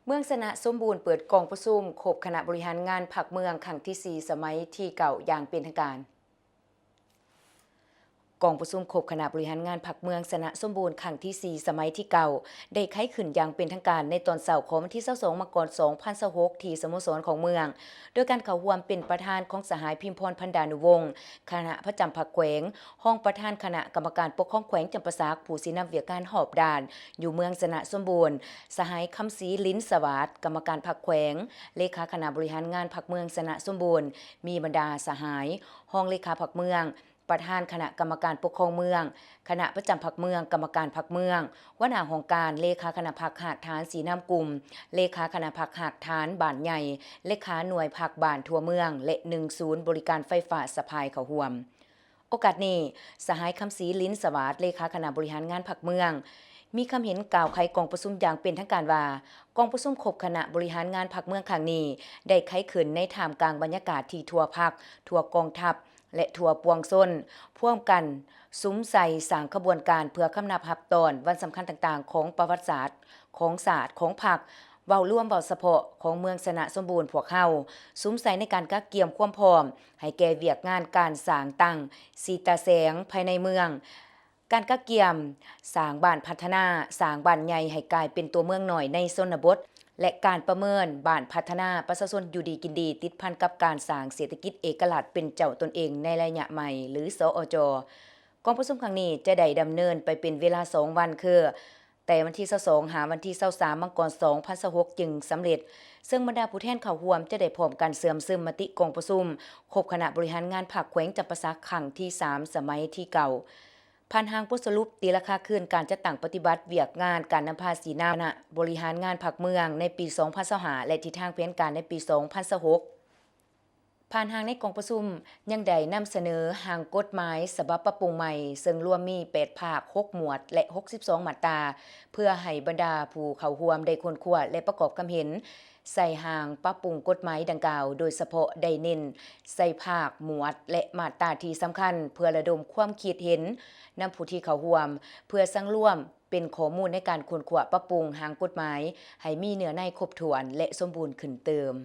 ເມືອງຊະນະສົມບູນເປີດກອງປະຊຸມຄົບຄະນະບໍລິຫານງານພັກເມືອງຄັ້ງທີສີ່ ສະໄໝທີເກົ້າ ຢ່າງເປັນທາງການ. ກອງປະຊຸມຄົບຄະນະບໍລິຫານງານພັກເມືອງຊະນະສົມບູນຄັ້ງທີສີ່ ສະໄໝທີເກົ້າ ໄດ້ໄຂຂຶ້ນຢ່າງເປັນທາງການໃນຕອນເຊົ້າຂອງວັນທີຊາວສອງ ມັງກອນ ສອງພັນຊາວຫົກ ທີ່ສະໂມສອນຂອງເມືອງ ໂດຍການເຂົ້າຮ່ວມເປັນປະທານຂອງສະຫາຍ ພິມພອນ ພັນດານຸວົງ ຄະນະປະຈຳພັກແຂວງ, ຮອງປະທານຄະນະກຳມະການປົກຄອງແຂວງຈຳປາສັກ, ຜູ້ຊີ້ນຳວຽກງານຮອບດ້ານຢູ່ເມືອງຊະນະສົມບູນ, ສະຫາຍ ຄຳສີ ລິນສະຫວາດ ກຳມະການພັກແຂວງ, ເລຂາຄະນະບໍລິຫານງານພັກເມືອງຊະນະສົມບູນ, ມີບັນດາສະຫາຍ ຮອງເລຂາພັກເມືອງ, ປະທານຄະນະກຳມະການປົກຄອງເມືອງ, ຄະນະປະຈຳພັກເມືອງ, ກຳມະການພັກເມືອງ, ຫົວໜ້າຫ້ອງການ, ເລຂາຄະນະພັກຮາກຖານຊີ້ນຳກຸ່ມ, ເລຂາຄະນະພັກຮາກຖານບ້ານໃຫຍ່, ເລຂາໜ່ວຍພັກບ້ານທົ່ວເມືອງ ແລະ ໜຶ່ງສູນບໍລິການໄຟຟ້າສະພາຍເຂົ້າຮ່ວມ. ໂອກາດນີ້, ສະຫາຍ ຄຳສີ ລິນສະຫວາດ ເລຂາຄະນະບໍລິຫານງານພັກເມືອງ ມີຄຳເຫັນກ່າວໄຂກອງປະຊຸມຢ່າງເປັນທາງການວ່າ, ກອງປະຊຸມຄົບຄະນະບໍລິຫານງານພັກເມືອງຄັ້ງນີ້ ໄດ້ໄຂຂຶ້ນໃນທ່າມກາງບັນຍາກາດທີ່ທົ່ວພັກ, ທົ່ວກອງທັບ ແລະ ທົ່ວປວງຊົນ ພວມກັນສຸມໃສ່ສ້າງຂະບວນການເພື່ອຄຳນັບຮັບຕ້ອນວັນສຳຄັນຕ່າງໆຂອງປະຫວັດສາດຂອງຊາດ, ຂອງພັກ, ເວົ້າລວມ, ເວົ້າສະເພາະຂອງເມືອງຊະນະສົມບູນພວກເຮົາ, ສຸມໃສ່ໃນການກະກຽມຄວາມພ້ອມໃຫ້ແກ່ວຽກງານການສ້າງຕັ້ງສີຕາແສງພາຍໃນເມືອງ, ການກະກຽມສ້າງບ້ານພັດທະນາ, ສ້າງບ້ານໃຫຍ່ໃຫ້ກາຍເປັນຕົວເມືອງນ້ອຍໃນຊົນນະບົດ ແລະ ການປະເມີນບ້ານພັດທະນາປະຊາຊົນຢູ່ດີກິນດີ ຕິດພັນກັບການສ້າງເສດຖະກິດເອກະລາດເປັນເຈົ້າຕົນເອງໃນໄລຍະໃໝ່ ຫຼື ສອຈ. ກອງປະຊຸມຄັ້ງນີ້ຈະໄດ້ດຳເນີນໄປເປັນເວລາສອງວັນ ຄື ແຕ່ວັນທີຊາວສອງ ຫາວັນທີຊາວສາມ ມັງກອນ ສອງພັນຊາວຫົກ ຈຶ່ງສຳເລັດ, ເຊິ່ງບັນດາຜູ້ແທນເຂົ້າຮ່ວມຈະໄດ້ພ້ອມກັນເຊື່ອມຊຶມມະຕິກອງປະຊຸມຄົບຄະນະບໍລິຫານງານພັກແຂວງຈຳປາສັກຄັ້ງທີສາມ ສະໄໝທີເກົ້າ. ຜ່ານຮ່າງບົດສະຫຼຸບຕີລາຄາຄືນການຈັດຕັ້ງປະຕິບັດວຽກງານການນຳພາຊີ້ນຳຄະນະບໍລິຫານງານພັກເມືອງໃນປີສອງພັນຊາວຫ້າ ແລະ ທິດທາງແຜນການໃນປີສອງພັນຊາວຫົກ. ຜ່ານຮ່າງໃນກອງປະຊຸມຍັງໄດ້ນຳສະເໜີຮ່າງກົດໝາຍສະບັບປັບປຸງໃໝ່, ເຊິ່ງລວມມີແປດພາກ, ຫົກໝວດ ແລະ ຫົກສິບສອງມາດຕາ, ເພື່ອໃຫ້ບັນດາຜູ້ເຂົ້າຮ່ວມໄດ້ຄົ້ນຄວ້າ ແລະ ປະກອບຄຳເຫັນໃສ່ຮ່າງປັບປຸງກົດໝາຍດັ່ງກ່າວ, ໂດຍສະເພາະໄດ້ເນັ້ນໃສ່ພາກ, ໝວດ ແລະ ມາດຕາທີ່ສຳຄັນ ເພື່ອລະດົມຄວາມຄິດເຫັນນຳຜູ້ທີ່ເຂົ້າຮ່ວມ, ເພື່ອສັງລວມເປັນຂໍ້ມູນໃນການຄົ້ນຄວ້າປັບປຸງຮ່າງກົດໝາຍໃຫ້ມີເນື້ອໃນຄົບຖ້ວນ ແລະ ສົມບູນຂຶ້ນຕື່ມ.